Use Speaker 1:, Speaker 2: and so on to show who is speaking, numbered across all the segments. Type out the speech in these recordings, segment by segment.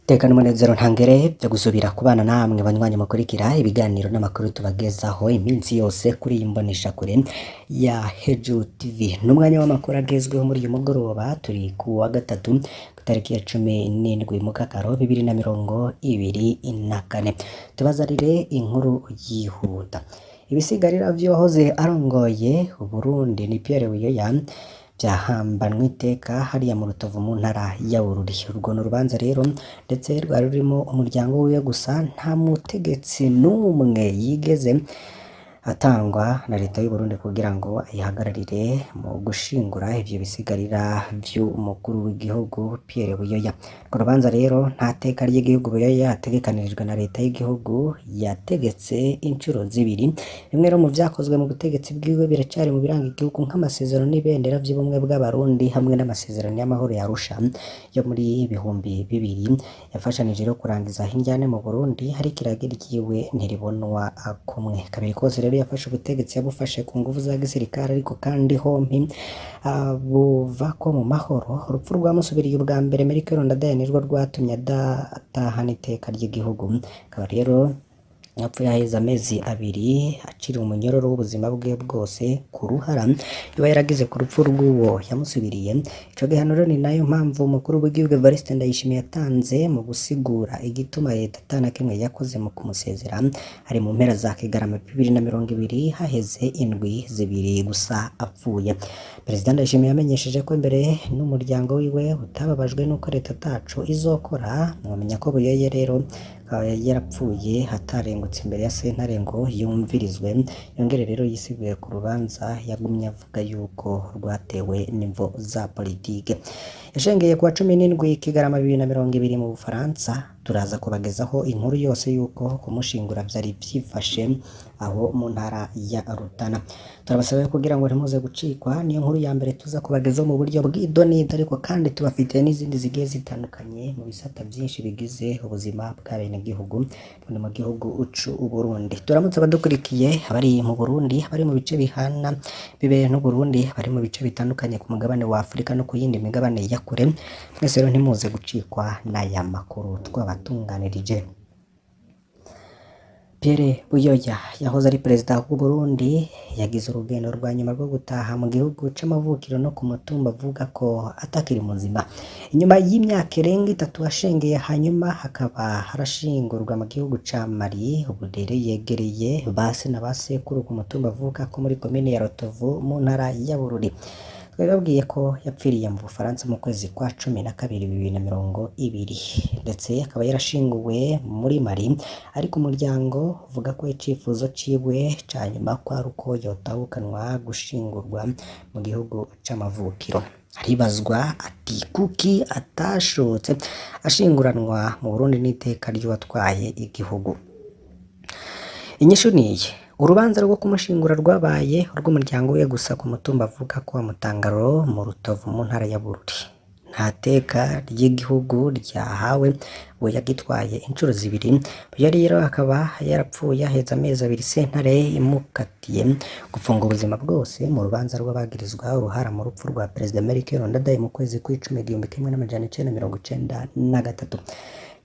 Speaker 1: Teka n'umunezero ntangere vyo gusubira kubana namwe banywanyi mukurikira ibiganiro n'amakuru tubagezaho iminsi yose kuri iyi mboneshakure ya Heju TV. N'umwanya w'amakuru agezweho muri uyu mugoroba, turi ku wa gatatu ku tariki ya 17 Mukakaro 2024. Tubazanire inkuru yihuta. Ibisigarira vy'uwahoze arongoye Uburundi ni Pierre Buyoya vyahambanwe iteka hariya mu Rutovu mu ntara ya Bururi. Urwo ni urubanza rero ndetse rwari rurimo umuryango wiwe gusa, nta mutegetsi n'umwe yigeze atangwa na leta y'u Burundi kugira ngo ayihagararire mu gushingura ivyo bisigarira vy'umukuru w'igihugu Pierre Buyoya. Urwo rubanza rero nta teka ry'igihugu Buyoya ategekanirijwe na leta y'igihugu yategetse incuro zibiri. Bimwe rero mu vyakozwe mu butegetsi bwiwe biracari mu biranga igihugu, nk'amasezerano n'ibendera vy'ubumwe bw'Abarundi hamwe n'amasezerano y'amahoro ya Arusha yo muri 2000 yafashanije rero kurangiza indyane mu Burundi, ariko iragi ryiwe ntiribonwa kumwe. Kabiri kose rero yafashe ubutegetsi yabufashe ku nguvu za gisirikare, ariko kandi hompi buvako mu mahoro. Urupfu rwamusubiriye ubwa mbere Melchior Ndadaye nirwo rwatumye adatahana iteka ry'igihugu. Akaba rero yapfuye haheze amezi 2 aciriwe umunyororo w'ubuzima bwe bwose ku ruhara yoba yaragize ku rupfu rw'uwo yamusubiriye. Ico gihano rero ni nayo mpamvu umukuru w'igihugu Evariste Ndayishimiye yatanze mu gusigura igituma leta ata na kimwe yakoze mu kumusezera. Hari mu mpera za Kigarama 2020, haheze indwi 2 gusa apfuye. Perezida Ndayishimiye yamenyesheje ko imbere n'umuryango wiwe utababajwe n'uko leta ataco izokora. Mwomenya ko Buyoya rero akaba yarapfuye atarengutse imbere ya sentare ngo yumvirizwe, yongere rero yisiguye ku rubanza yagumye avuga yuko rwatewe n'imvo za politike. Yashengeye kuwa 17 Kigarama 2020 mu Bufaransa. Turaza kubagezaho inkuru yose yuko kumushingura vyari vyifashe aho mu ntara ya Rutana. Turabasaba kugira ngo ntimuze gucikwa, niyo nkuru ya mbere tuza kubagezaho mu buryo bw'idonido, ariko kandi tubafitiye n'izindi zigiye zitandukanye mu bisata vyinshi bigize ubuzima bw'abenegihugu buno mu gihugu c'u Burundi. Turamutse abadukurikiye abari mu Burundi, abari mu bice bihana bibe n'Uburundi, abari mu bice bitandukanye ku mugabane wa Afrika no ku yindi migabane ya kure. Mwese rero ntimuze gucikwa n'aya makuru twabatunganirije. Pierre Buyoya yahoze ari perezida w'u Burundi yagize urugendo rwa nyuma rwo gutaha mu gihugu c'amavukiro no ku mutumba avuga ko atakiri muzima. Inyuma y'imyaka irenga 3 ashengeye, hanyuma hakaba harashingurwa mu gihugu ca Mali. Ubu rero yegereye base na basekuru ku mutumba avuka ko muri komine ya Rutovu mu ntara ya Bururi. Twababwiye ko yapfiriye mu Bufaransa mu kwezi kwa 12 2020, ndetse akaba yarashinguwe muri Mali, ariko umuryango uvuga ko icifuzo ciwe ca nyuma kwari uko yotahukanwa gushingurwa mu gihugu c'amavukiro. Aribazwa ati kuki atashotse ashinguranwa mu Burundi n'iteka ry'uwatwaye igihugu. Inyishu niyi: urubanza rwo kumushingura rwabaye urw'umuryango we gusa ku mutumba avuka ko wa Mutangaro mu Rutovu mu ntara ya Bururi. Nta teka ry'igihugu ryahawe uwo yagitwaye incuro 2. Buyoya rero akaba yarapfuye aheze amezi 2 sentare imukatiye gufunga ubuzima bwose mu rubanza rw'abagirizwa uruhara mu rupfu rwa Perezida Melchior Ndadaye mu kwezi kw'icumi 1993.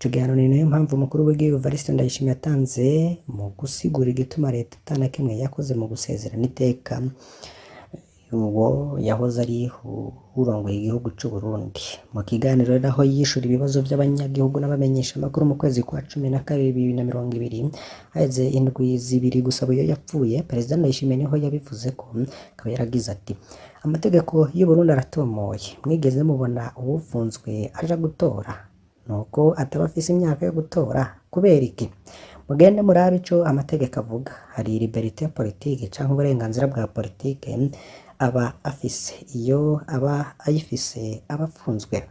Speaker 1: Ico gihano ni nayo mpamvu umukuru w'igihugu Evariste Ndayishimiye yatanze mu gusigura igituma leta ata na kimwe yakoze mu gusezerana iteka uwo yahoze ari urongoye igihugu c'u Burundi. Mu kiganiro naho yishura ibibazo vy'abanyagihugu n'abamenyesha amakuru mu kwezi kwa 12 2020, haheze indwi 2 gusa Buyoya yapfuye, Perezida Ndayishimiye niho yabivuze ko akaba yaragize ati: amategeko y'u Burundi aratomoye, mwigeze mubona uwufunzwe aja gutora? Nuko ataba afise imyaka yo gutora. Kubera iki? Mugende murabe ico amategeko avuga. Hari liberté politique canke uburenganzira bwa politike aba afise, iyo aba ayifise aba afunzwe.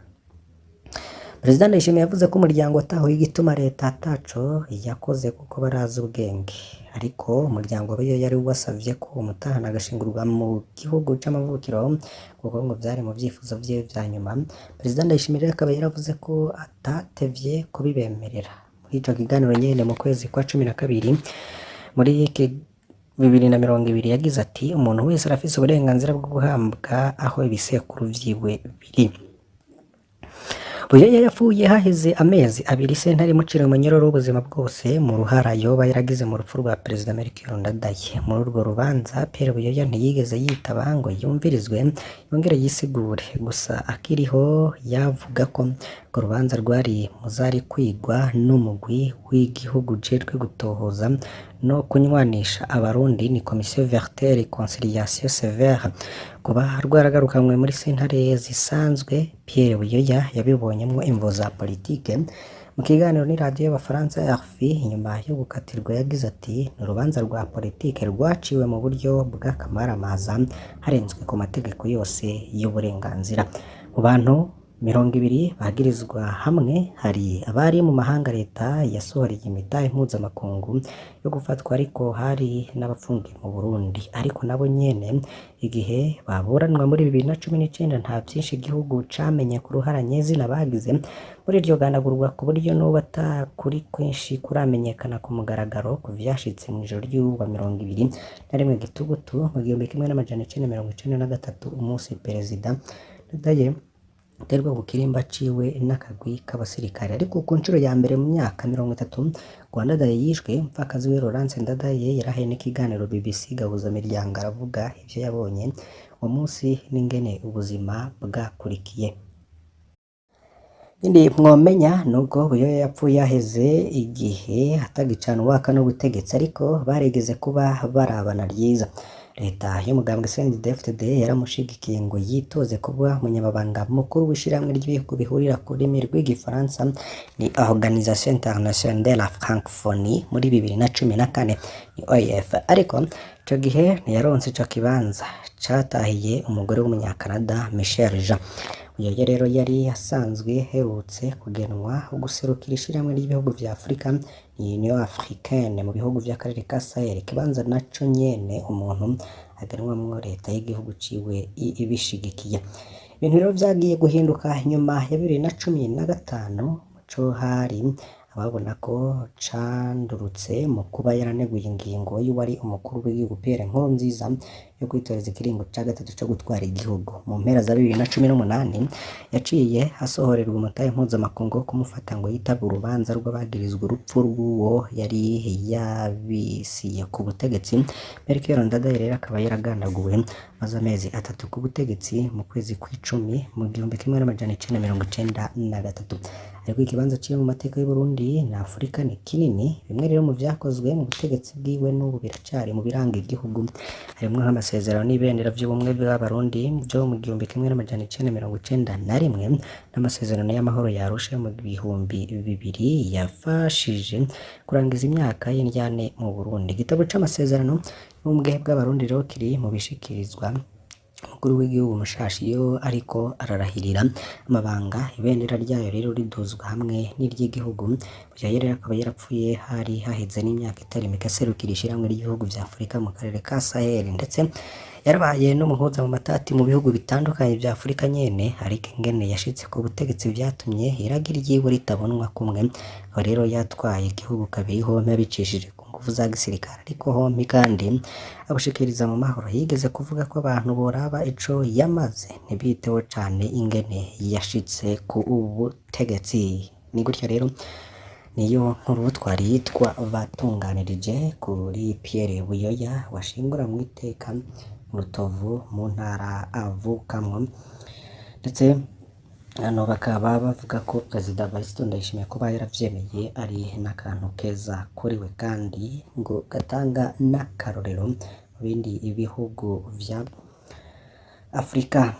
Speaker 1: Perezida Ndayishimiye yavuze ko umuryango watahuye igituma leta ataco yakoze kuko barazi ubwenge, ariko umuryango wa yari wasavye ko umutahana agashingurwa mu gihugu c'amavukiro kuko ngo vyari mu vyifuzo vyiwe vya nyuma. Perezida Ndayishimiye rero akaba yaravuze ko atatevye kubibemerera. Muri ico kiganiro nyene mu kwezi kwa 12 muri 2020 yagize ati: umuntu wese arafise uburenganzira bwo guhambwa aho ibisekuru vyiwe biri. Buyoya yapfuye haheze amezi abiri sentare imucira umunyororo w'ubuzima bwose mu ruhara yoba yaragize mu rupfu rwa Perezida Melchior Ndadaye. Muri urwo rubanza Pierre Buyoya ntiyigeze yitaba ngo yumvirizwe yongere yisigure, gusa akiriho yavuga ko urwo rubanza rwari muzari kwigwa n'umugwi w'igihugu ujejwe gutohoza no kunywanisha abarundi, ni Commission Vérité et Réconciliation Sévère. Kuba rwaragarukanywe muri sentare zisanzwe, Pierre Buyoya yabibonyemwo imvo za politike. Mu kiganiro n'iradiyo y'Abafaransa RFI inyuma yo gukatirwa yagize ati: "Ni urubanza rwa politike rwaciwe mu buryo bw'akamaramaza harenzwe ku mategeko yose y'uburenganzira." Mu bantu 20 bagirizwa hamwe hari abari mu mahanga leta yasohoreye imitahe mpuzamakungu yo gufatwa, ariko hari n'abafungiye mu Burundi, ariko nabo nyene igihe baburanwa muri 2019 nta vyinshi igihugu camenye ku ruhara nyezina bagize muri iryo gandagurwa, ku buryo n'ubu atakuri kwinshi kuramenyekana ku mugaragaro ku vyashitse mw'ijoro ry'uwa 21 Gitugutu mu 1993, umunsi Perezida Ndadaye aterwa ku kirimba ciwe n'akagwi k'abasirikare. Ariko ku nshuro ya mbere mu myaka 30 ngo Ndadaye yishwe, umupfakazi we Laurence Ndadaye yarahaye n'ikiganiro BBC Gahuzamiryango aravuga ivyo yabonye uwo munsi n'ingene ubuzima bwakurikiye. Ikindi mwomenya nuko Buyoya yapfuye haheze igihe atagicana uwaka n'ubutegetsi, ariko barigeze kuba barabana ryiza. Leta y'umugambwe CNDD-FDD yaramushigikiye ngo yitoze kuba umunyamabanga mukuru w'ishirahamwe ry'ibihugu bihurira ku rurimi rw'igifaransa, ni Organisation Internationale de la Francophonie, muri 2014, ni OIF. Ariko ico gihe ntiyaronse ico kibanza, catahiye umugore w'umunyakanada Michel Jean. Buyoya rero yari asanzwe aherutse kugenwa guserukira ishirahamwe ry'ibihugu vya Afrika, ni Union Africaine, mu bihugu vy'akarere ka Sahel, ikibanza naco nyene umuntu agenwamwo leta y'igihugu ciwe ibishigikiye. Ibintu rero vyagiye guhinduka nyuma ya 2015, muco hari ababona ko candurutse mu kuba yaraneguye ingingo y'uwari umukuru w'igihugu Pierre Nkurunziza yo kwitoreza ikiringo ca gatatu co gutwara igihugu. Mu mpera za 2018 yaciye asohorerwa umutahe mpuzamakungu wo kumufata ngo yitabe urubanza rw'abagirizwa urupfu rw'uwo yari yabisiye ku butegetsi. Melchior Ndadaye rero akaba yaragandaguwe maze amezi atatu ku butegetsi mu kwezi kw'icumi mu 1993. Ariko ikibanza ciwe mu mateka y'Uburundi na Afurika ni kinini. Bimwe rero mu vyakozwe mu butegetsi bwiwe n'ubu biracari mu biranga igihugu, harimwo nk'amasezerano n'ibendera vy'ubumwe bw'Abarundi vyo mu 1991 n'amasezerano y'amahoro ya Arusha yo mu 2000 yafashije kurangiza imyaka y'indyane mu Burundi. Igitabo c'amasezerano y'ubumwe bw'Abarundi rero kiri mu bishikirizwa umukuru w'igihugu mushasha iyo ariko ararahirira amabanga, ibendera ryayo rero riduzwa hamwe n'iry'igihugu. Buyoya rero akaba yarapfuye hari haheze n'imyaka itari mike aserukira ishirahamwe ry'ibihugu vya Afurika mu karere ka Sahel, ndetse yarabaye n'umuhuza mu matati mu bihugu bitandukanye vya Afurika nyene. Ariko ingene yashitse ku butegetsi vyatumye iragi ryiwe ritabonwa kumwe. Akaba rero yatwaye igihugu kabiri hompi abicishije ku nguvu za gisirikare, ariko hompi kandi abushikiriza mu mahoro. Yigeze kuvuga ko abantu boraba ico yamaze ntibiteho cane ingene yashitse ku butegetsi. Ni gutyo rero niyo nkuru twari twabatunganirije kuri Pierre Buyoya washingura mu iteka mu Rutovu mu ntara avukamwo, ndetse hano bakaba bavuga ko Perezida Varisito Ndayishimiye kuba yaravyemeye ari n'akantu keza kuri we, kandi ngo gatanga n'akarorero mu bindi bihugu vya Afurika.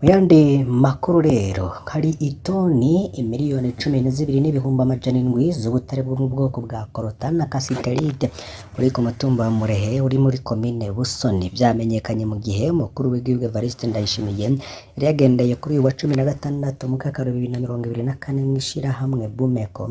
Speaker 1: Mu yandi makuru rero hari itoni 12,700,000 z'ubutare bwo mu bwoko bwa korota na kasiterite uri ku mutumba wa Murehe uri muri komine Busoni. Vyamenyekanye mu gihe umukuru w'igihugu Evariste Ndayishimiye yari yagendeye kuri uyu wa 16 Mukakaro 2024 mw'ishirahamwe Bumeko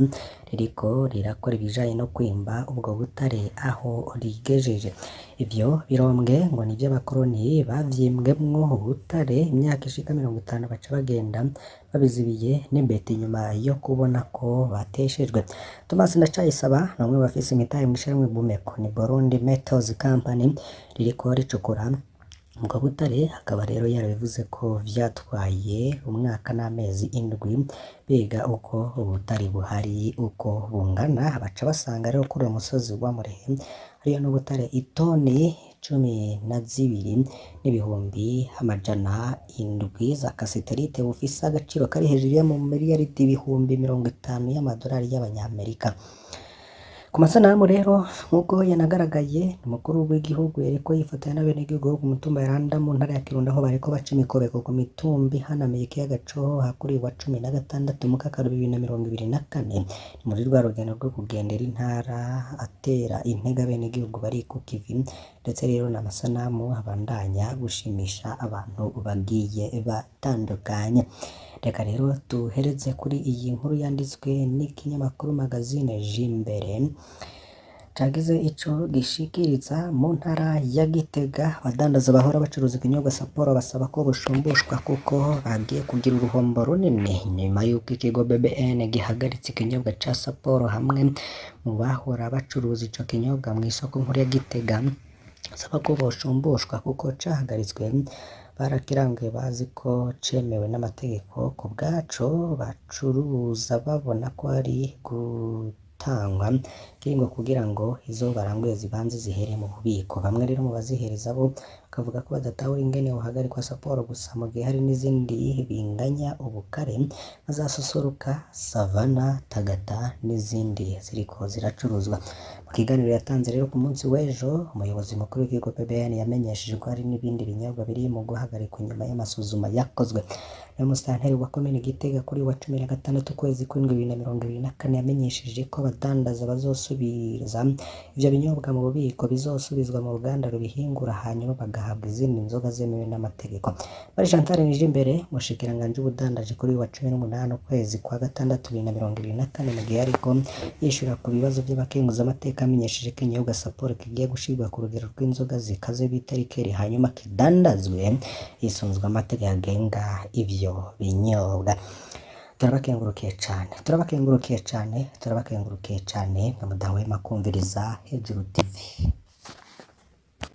Speaker 1: ririko rirakora ibijanye no kwimba ubwo butare aho rigejeje. Ivyo birombwe ngo ni ivy'abakoroni bavyimbwemwo ubutare imyaka ishika 50, baca bagenda babizibiye n'imbeta inyuma yo kubona ko bateshejwe. Thomas Ndacayisaba ni umwe mu bafise imitahe mw'ishirahamwe Bumeko, ni Burundi Metals Company ririko ricukura Ubwo butare akaba rero yarabivuze ko vyatwaye umwaka n'amezi 7 biga uko ubutare buhari uko bungana, baca basanga rero kuri uwo musozi wa Murehe hariyo n'ubutare itoni 12 n'ibihumbi 700 za kasiterite bufise agaciro kari hejuru y'amamiliyaridi 50,000 y'amadolari y'abanyamerika. Ku masanamu rero nk'uko yanagaragaye, umukuru w'igihugu yariko yifatanya n'abenegihugu bo ku mutumba Yaranda mu ntara ya Kirundo, aho bariko baca imikobeko ku mitumba ihanamiye ikiyaga Cohoha kuri uyu wa 16 Mukakaro 2024. Ni muri rwa rugendo rwo kugendera intara atera intege abenegihugu bari ku kivi, ndetse rero n'amasanamu abandanya gushimisha abantu bagiye batandukanye. Reka rero duhereze kuri iyi nkuru yanditswe n'ikinyamakuru Magazine Jimbere cagize ico gishikiriza. Mu ntara ya Gitega, abadandaza bahora bacuruza ikinyobwa Sapporo basaba ko boshumbushwa kuko bagiye kugira uruhombo runini nyuma y'uko ikigo BBN gihagaritse ikinyobwa ca Sapporo. Hamwe mu bahora bacuruza ico kinyobwa mw'isoko nkuru ya Gitega basaba ko boshumbushwa kuko cahagaritswe barakiranguye bazi ko cemewe n'amategeko. Ku bwaco bacuruza babona ko ari gutangwa kiringo kugira ngo izo baranguye zibanze zihere mu bubiko. Bamwe rero mu bazihereza bo bakavuga ko badatahura ingene hohagarikwa Sapporo gusa mu gihe hari n'izindi binganya ubukare nka za Susuruka, Savana, Tagata n'izindi ziriko ziracuruzwa. Mu kiganiro yatanze rero ku munsi w'ejo, umuyobozi mukuru w'ikigo BBN yamenyesheje ko hari n'ibindi binyobwa biri mu guhagarikwa inyuma y'amasuzuma yakozwe. Nayo musitanteri wa komine Gitega kuri uyu wa 16 ukwezi kw'indwi 2024 yamenyesheje ko abadandaza bazosubiza ivyo binyobwa mu bubiko bizosubizwa mu ruganda rubihingura, hanyuma bagahabwa izindi nzoga zemewe n'amategeko. Marie Chantal Nijimbere, umushikiranganji w'ubudandaji, kuri uyu wa 18 ukwezi kwa gatandatu 2024, mu gihe ariko yishura ku bibazo vy'abakenguzamateka, amenyesheje ko ikinyobwa Sapporo kigiye gushirwa ku rugero rw'inzoga zikaze bita rikeri, hanyuma kidandazwe hisunzwe amategeko agenga ivyo binyobwa. Turabakengurukiye cane, turabakengurukiye cane, turabakengurukiye cane, mwe mudahwema kumviriza Hejuru TV.